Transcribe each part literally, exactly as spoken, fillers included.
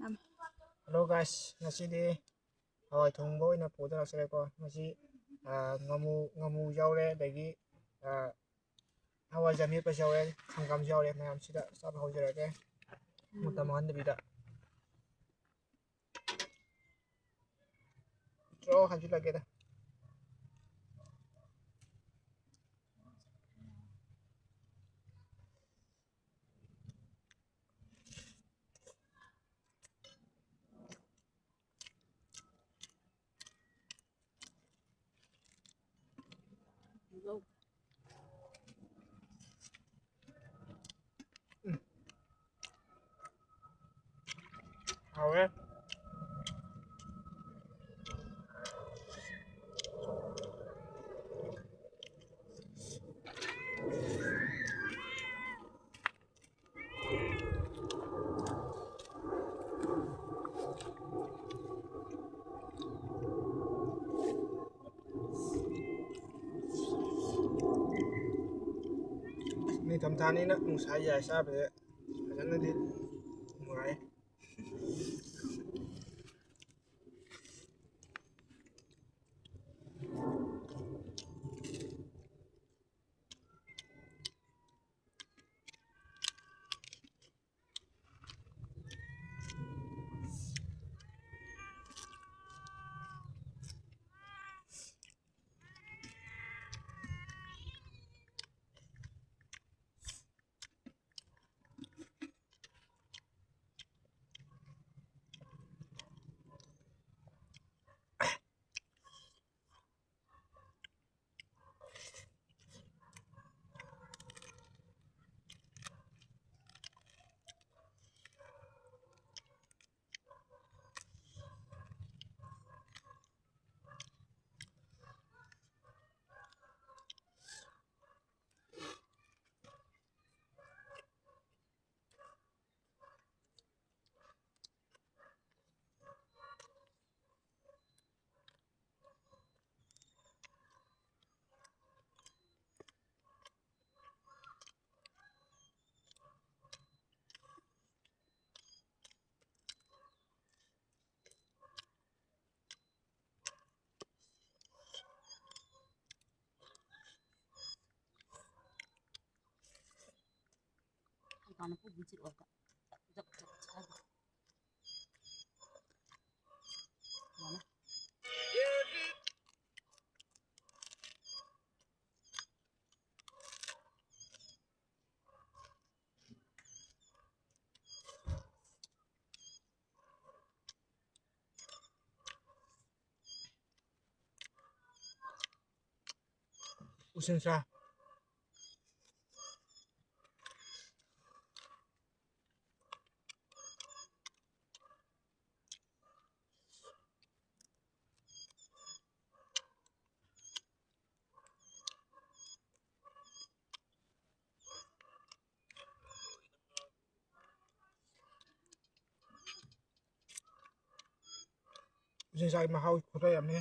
ꯅꯝꯃꯦ꯫ Hello guys, ꯉꯁꯤꯗꯤ ꯍꯋꯥꯏ ꯊꯣꯡꯕ ꯑꯣꯏꯅ ꯄꯨꯗꯨꯅ ꯂꯥꯛꯆꯔꯦꯀꯣ꯫ ꯃꯁꯤ, ꯑ, ꯉꯥꯃꯨ, ꯉꯥꯃꯨ ꯌꯥꯎꯔꯦ, ꯑꯗꯒꯤ, ꯑ, ꯍꯋꯥꯏꯖꯥꯔ ꯃꯦꯠꯄꯁꯨ ꯌꯥꯎꯔꯦ, ꯍꯪꯒꯥꯝꯁꯨ ꯌꯥꯎꯔꯦ꯫ ꯃꯌꯥꯝꯁꯤꯗ ꯆꯥꯕ ꯍꯧꯖꯔꯒꯦ꯫ ꯃꯇꯝ ꯃꯥꯡꯍꯟꯗꯕꯤꯗ꯫ ꯆꯣ, ꯍꯥꯏꯖꯤꯜꯂꯒꯦꯗ꯫ ꯎꯝ꯫ ꯍꯥꯎꯋꯦ꯫ ꯅꯤꯡꯊꯝꯊꯥꯅꯤꯅ ꯅꯨꯡꯁꯥ ꯌꯥꯏ ꯆꯥꯕꯁꯦ ꯐꯖꯅꯗꯤ ꯅꯨꯡꯉꯥꯏ꯫ ꯇꯥꯅ ꯄꯨ ꯕꯨꯟꯁꯤꯠ ꯑꯣꯏꯕ꯫ ꯖꯛ ꯖꯛ ꯁꯥꯏꯕ꯫ ꯌꯥꯅꯤ꯫ ꯎꯁꯤꯟꯁꯥ꯫ ꯎꯁꯤꯟꯁꯥꯒꯤ ꯃꯍꯥꯎ ꯈꯨꯗꯣ ꯌꯥꯝꯅꯤ꯫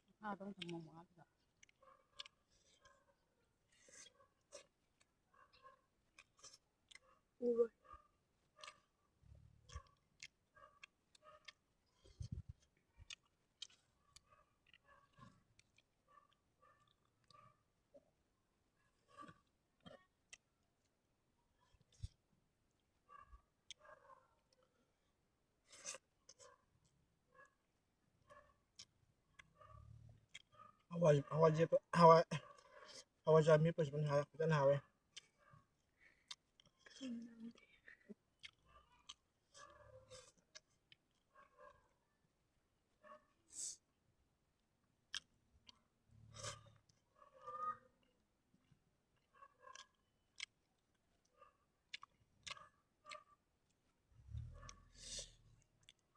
ꯃꯈꯥꯗ ꯑꯃꯨꯛ ꯊꯝꯃꯝꯃꯣ ꯍꯥꯏꯕꯗ꯫ ꯎꯔꯣꯏ꯫ ꯍꯋꯥꯏ ꯍꯋꯥꯏ ꯍꯋꯥꯏ ꯍꯋꯥꯏꯖꯥꯔ ꯃꯦꯠꯄꯁꯨ ꯐꯖꯅ ꯍꯥꯎꯋꯦ꯫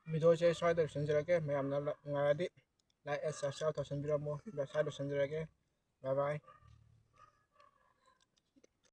Video ꯁꯦ ꯁ꯭ꯋꯥꯏꯗ ꯂꯣꯏꯁꯤꯟꯖꯔꯒꯦ꯫ ꯃꯌꯥꯝꯅ ꯅꯨꯡꯉꯥꯏꯔꯗꯤ like and subscribe ꯇꯧꯁꯟꯕꯤꯔꯝꯃꯣ꯫ Video ꯁ꯭ꯋꯥꯏꯗ ꯂꯣꯏꯁꯤꯟꯖꯔꯒꯦ꯫ Bye bye꯫